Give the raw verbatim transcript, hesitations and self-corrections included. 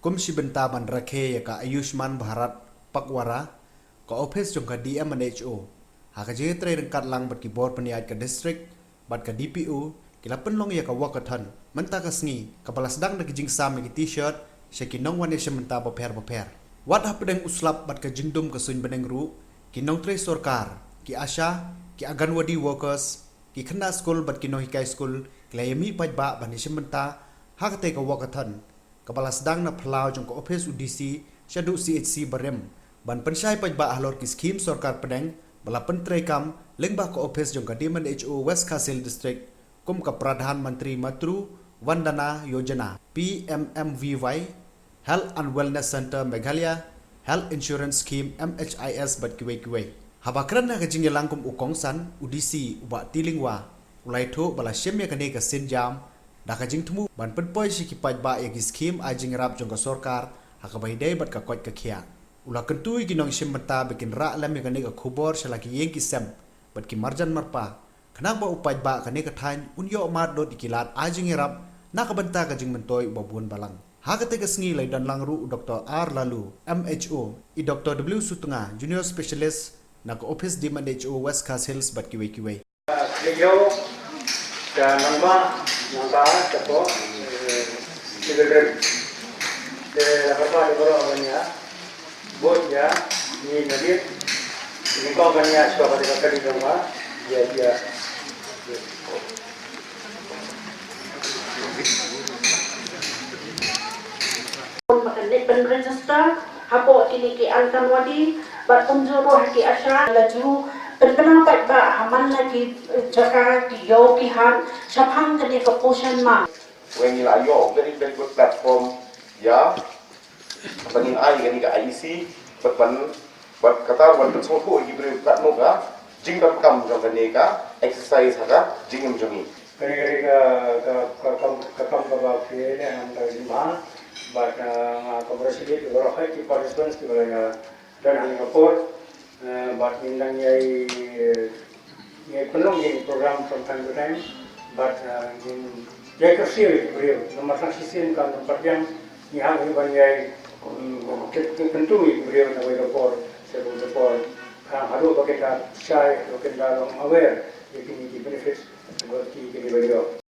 Kum shi bynta ban rakhe ïa ka Ayushman Bharat Pakhwara, ka ophis jong ka D M and H O, ha ka jingïatrei ryngkat lang bad ki bor pynïaid ka district bad ka D P O, ki la pynlong ïa ka walkathon mynta ka sngi, kaba la sdang da ki jingsam ïa ki T-shirt sha ki nongwan ïashim bynta bapher bapher. Wat hapdeng u slap bad ka jingdum ka suiñ bneng ruh, ki nongtrei sorkar, ki ASHA, ki Anganwadi workers, ki khynnah skul bad ki nonghikai skul ki la ïamih paidbah ban ïashim bynta ha katei ka walkathon, kaba la sdang na phyllaw jong ka ophis u D C shaduh C H C barim, ban pynshai paidbah halor ki skhim sorkar pdeng ba la pyntreikam lyngba ka ophis jong ka D M and H O West Khasi Hills District, kum ka Pradhan Mantri Matru Vandana Yojana, P M M V Y, Health and Wellness Centre Meghalaya, Health Insurance Scheme, M H I S, bad kiwei kiwei. Haba kren ha ka jingïalang kum u kongsan, u D C, u Bah T. Lyngwa, u la ïathuh ba la shim ïa kane ka sienjam da ka jingthmu ban pynpoi sha ki paidbah ïa ki skhim ai jingïarap jong ka sorkar ha kaba ïadei bad ka koit ka khiah. U la kyntu ïa ki nongshim bynta ba kin rah lem ïa kane ka khubor sha la ki ïing ki sem bad ki marjan marpa, khnang ba u paidbah kane ka thaiñ un ïoh mad lut ïa ki lad ai jingïarap na ka bynta ka jingmyntoi uba bun balang. Ha katei ka sngi la ïadon lang ruh u Doctor R Laloo, M H O, i Doctor W Sutnga, Junior Specialist na ka ophis D M and H O West Khasi Hills, bad kiwei kiwei. Video ka nangma nangta ka po, eh, civil rim. Te la ka pa de bro ban ïa, bot ïa, ni na dit, ni kong ban ïa, shuwa ka de ka kali nangma, ïa, ïa. Pynregister hapoh kine ki Anganwadi bad kumjuh ruh ha ki ASHA. La ju pynbna paidbah ha man la ki jaka, ki ïew ki hat shaphang kane ka Poshan Maah. Wei ngi la ïoh very, very good platform ïa ban ngin ai kane ka I E C bad ban, bad kata ban pynsngewthuh ïa ki briew katno ka jingdonkam jong kane ka exercise ha ka jingim jong ngi. Kane ka dei ka, ka, ka kam, ka kam kaba phi leh ha ka jingma, bad, uh, nga congratulate baroh hi ki participants kiba la, uh, don ha kane ka por, uh, bad ngin nang ïai, uh, ïai pynlong ïa ki program from time to time, bad, uh, ngin ïai kyrsiew ïa ki briew, namar tang shisien kam pat biang, ngi hap hi ban ïai, um, kyntu ïa ki briew na kawei ka por sha kawei ka por, khnang haduh ba kin da shai, ba kin da long aware ïa kine ki benefits.